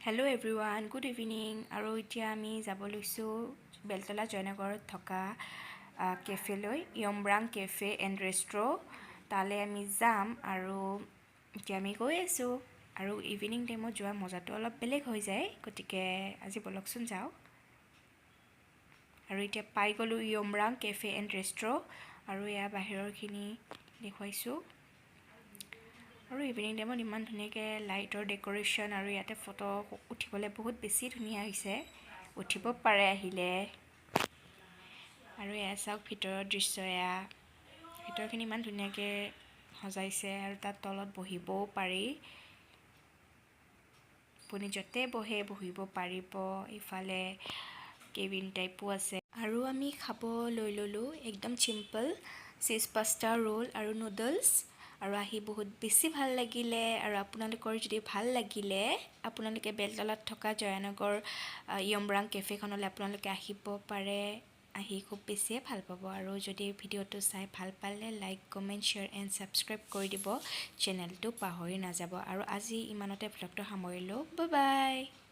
Hello everyone, good evening. আৰু এতিয়া আমি যাব লৈছোঁ বেলতলা জয়নগৰত থকা কেফেলৈ, য়মৰাং কেফে এণ্ড ৰেষ্ট্ৰ'। তালৈ আমি যাম আৰু এতিয়া আমি গৈ আছোঁ। আৰু ইভিনিং টাইমত যোৱা মজাটো অলপ বেলেগ হৈ যায়, গতিকে আজি ব'লকচোন যাওঁ। আৰু এতিয়া পাই গ'লোঁ য়মৰাং কেফে এণ্ড ৰেষ্ট্ৰ'। আৰু এয়া বাহিৰৰখিনি দেখুৱাইছোঁ। আৰু ইভিনিং টাইমত ইমান ধুনীয়াকৈ লাইটৰ ডেক'ৰেশ্যন আৰু ইয়াতে ফটো উঠিবলৈ বহুত বেছি ধুনীয়া হৈছে, উঠিব পাৰে আহিলে। আৰু এয়া চাওক ভিতৰৰ দৃশ্য। এয়া ভিতৰখিনি ইমান ধুনীয়াকৈ সজাইছে আৰু তাত তলত বহিবও পাৰি। আপুনি য'তে বহে বহিব পাৰিব। ইফালে কেবিন টাইপো আছে। আৰু আমি খাব লৈ ল'লোঁ একদম চিম্পল চীজ পাস্তা, ৰোল আৰু নুডলছ। আৰু আহি বহুত বেছি ভাল লাগিলে। আৰু আপোনালোকৰ যদি ভাল লাগিলে, আপোনালোকে বেলতলাত থকা জয়ানগৰ য়মৰাং কেফেখনলৈ আপোনালোকে আহিব পাৰে। আহি খুব বেছিয়ে ভাল পাব। আৰু যদি ভিডিঅ'টো চাই ভাল পালে, like, comment, share and subscribe কৰি দিব চেনেলটো, পাহৰি নাযাব। আৰু আজি ইমানতে ভ্লগটো সামৰিলোঁ। Bye bye.